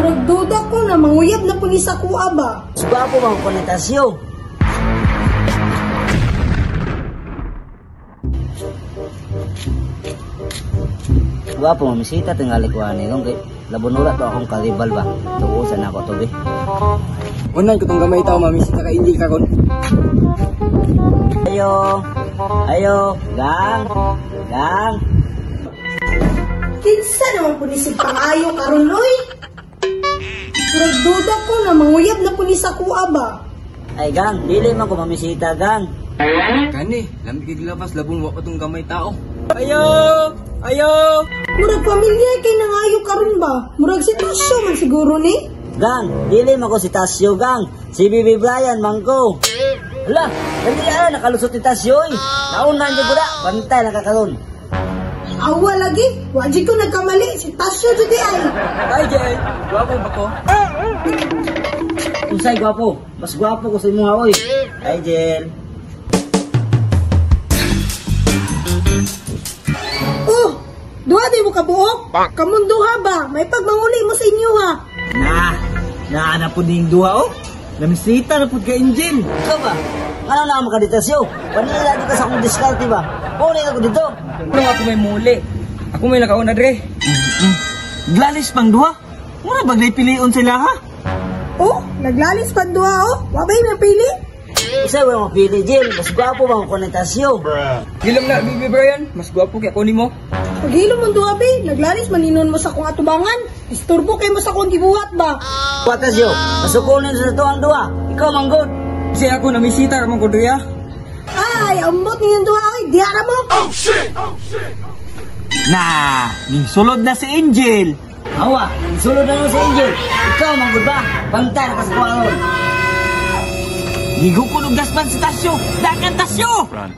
Murag duda ko na manguyab na pud ni sa kuha ba. Gwapo bang konetasyo? Gwapo mamisita tingali ko ani kay labonura to akong karibal ba. Tuusan ako to be. Unan ko tong gamay tao mamisita ka Angel karon. Ayo. Ayo, gang. Gang. Kinsa naman pud ni sig pangayo karon oy? Murag duda ko na manguyab na pud ni sa kuha ba. Ay gang, dili man ko mamisita gang. Kani, lami kay labas labon wa pa tong gamay tao. Ayo! Ayo! Murag pamilya kay nangayo karon ba? Murag si Tasyo man siguro ni. Gang, dili man ko si Tasyo gang. Si Bibi Brian man ko. Hala, dali ah, nakalusot ni Tasyo oy. Nauna jud ko na, bantay na ka karon. Awa lagi, wa jud ko nagkamali, si Tasyo jud di ay. Ay Jay, gwapo ba ko? Unsay gwapo? Mas gwapo ko sa imuha oy. Ay Jel. Oh, duha di mo kabuok? Kamong duha ba? May pagmanguli mo sa inyo ha. Na, na pud ning duha oh. Namisita na pud ka Angel. Ikaw ba? Ano na ako makaditasyo? Panila di ka sa akong diskarte ba? Uli ako dito. Ano ako may muli? Ako may nakauna dre. Glalis pang duha. Mura bag pilion sila ha? Oh, naglalis pa duha oh. Wa ba'y mapili? Isa wa mapili Jel. Mas gwapo ba ang konetasyo? Gilam na Bibi Brian, mas gwapo kay ako nimo. Paghilom mong duha be, naglalis maninon mo sa akong atubangan. Isturbo kay mo sa akong gibuhat ba? Patasyo, masukunin sa ito ang duha. Ikaw manggod. Kasi ako namisita ramon ko dre. Ay, ambot ninyong duha oy, diha ra mo. Na, ning sulod na si Angel. Awa, sulod na nun si Angel. Ikaw manggod ba? Bantay na ka sa kuwaron. Gigo ko og daspan si Tasyo. Dakan Tasyo. Run.